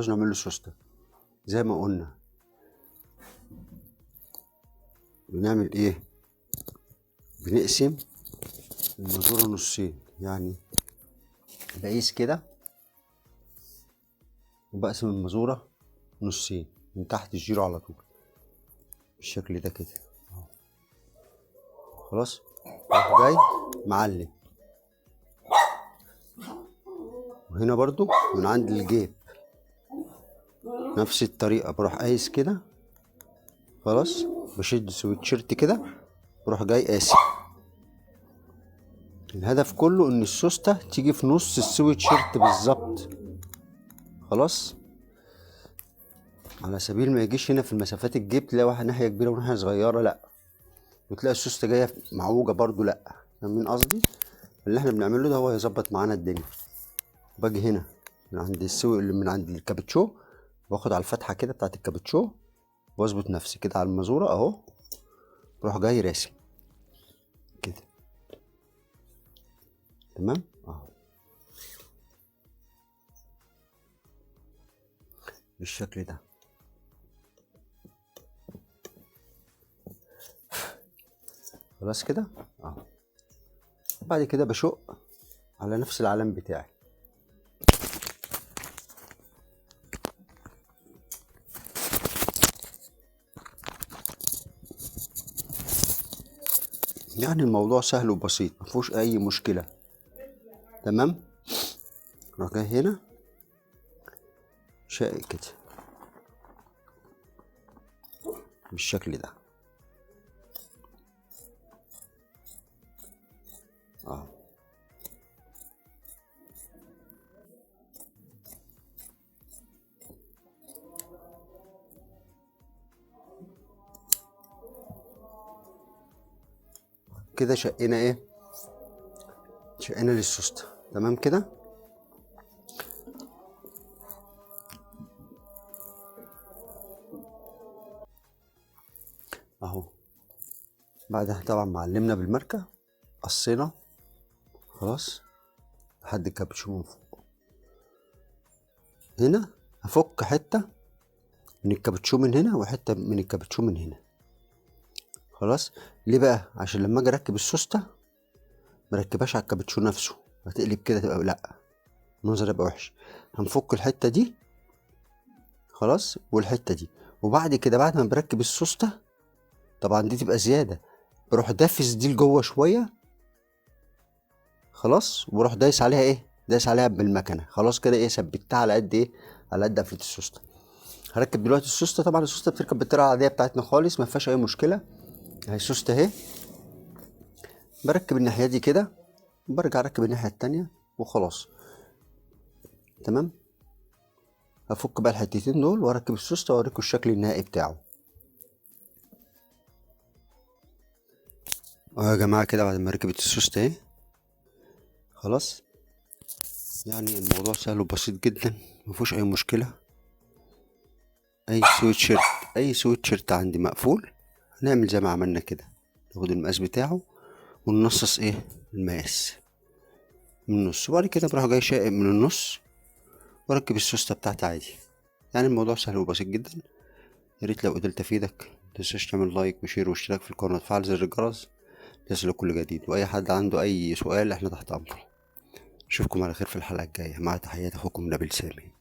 هنعوز نعمل له سوستة. زي ما قلنا بنعمل ايه؟ بنقسم المازورة نصين، يعني بقيس كده وبقسم المازورة نصين من تحت الجيرو على طول بالشكل ده كده. خلاص، راح جاي معلم. وهنا برضو من عند الجيب نفس الطريقة، بروح قايس كده. خلاص، بشد سويتشيرت كده بروح جاي قاسي. الهدف كله ان السوستة تيجي في نص السويتشيرت بالظبط. خلاص، على سبيل ما يجيش هنا في المسافات الجيب تلاقي واحد ناحية كبيرة وناحية صغيرة، لا، وتلاقي السوستة جاية معوجة برضو، لا. فاهمين قصدي؟ اللي احنا بنعمله ده هو هيظبط معانا الدنيا. باجي هنا من عند السوق اللي من عند الكابتشو، باخد على الفتحة كده بتاعت الكابتشو واظبط نفسي كده على المازورة اهو، بروح جاي راسم كده. تمام اهو بالشكل ده. خلاص كده اهو. بعد كده بشق على نفس العلم بتاعي. يعني الموضوع سهل وبسيط، مفيهوش اي مشكلة. تمام، راح جاي هنا شقق كده بالشكل ده اهو. كده شقينا ايه؟ شقينا للسوستة. تمام كده. اهو بعدها طبعا معلمنا بالماركة، قصينا خلاص لحد الكابتشو من فوق. هنا هفك حتة من الكابتشو من هنا وحتة من الكابتشو من هنا. خلاص، ليه بقى؟ عشان لما اجي اركب السوستة مركبهاش على الكابتشو نفسه، هتقلب كده تبقى لا، المنظر يبقى وحش. هنفك الحتة دي خلاص والحتة دي، وبعد كده بعد ما بركب السوستة طبعا دي تبقى زيادة، بروح دافس دي لجوه شوية خلاص، وبروح دايس عليها ايه؟ دايس عليها بالمكنة. خلاص كده ايه؟ ثبتها على قد ايه؟ على قد قفلة السوستة. هركب دلوقتي السوستة. طبعا السوستة بتركب بالطريقة العادية بتاعتنا خالص، ما فيهاش اي مشكلة. اهي السوستة اهي، بركب الناحية دي كده وبرجع اركب الناحية التانية وخلاص. تمام، هفك بقى الحتتين دول واركب السوستة واوريكم الشكل النهائي بتاعه. اهو يا جماعة كده بعد ما ركبت السوستة اهي خلاص. يعني الموضوع سهل وبسيط جدا، مفيهوش اي مشكلة. اي سويتشيرت عندي مقفول هنعمل زي ما عملنا كده، ناخد المقاس بتاعه وننصص ايه المقاس من النص، وبعد كده بروح جاي شاقق من النص واركب السوستة بتاعتي عادي. يعني الموضوع سهل وبسيط جدا. يا ريت لو قدرت افيدك متنساش تعمل like و share واشتراك في القناة وتفعل زر الجرس ليصلك كل جديد، واي حد عنده اي سؤال احنا تحت امره. اشوفكم على خير في الحلقة الجاية، مع تحيات اخوكم نبيل سامي.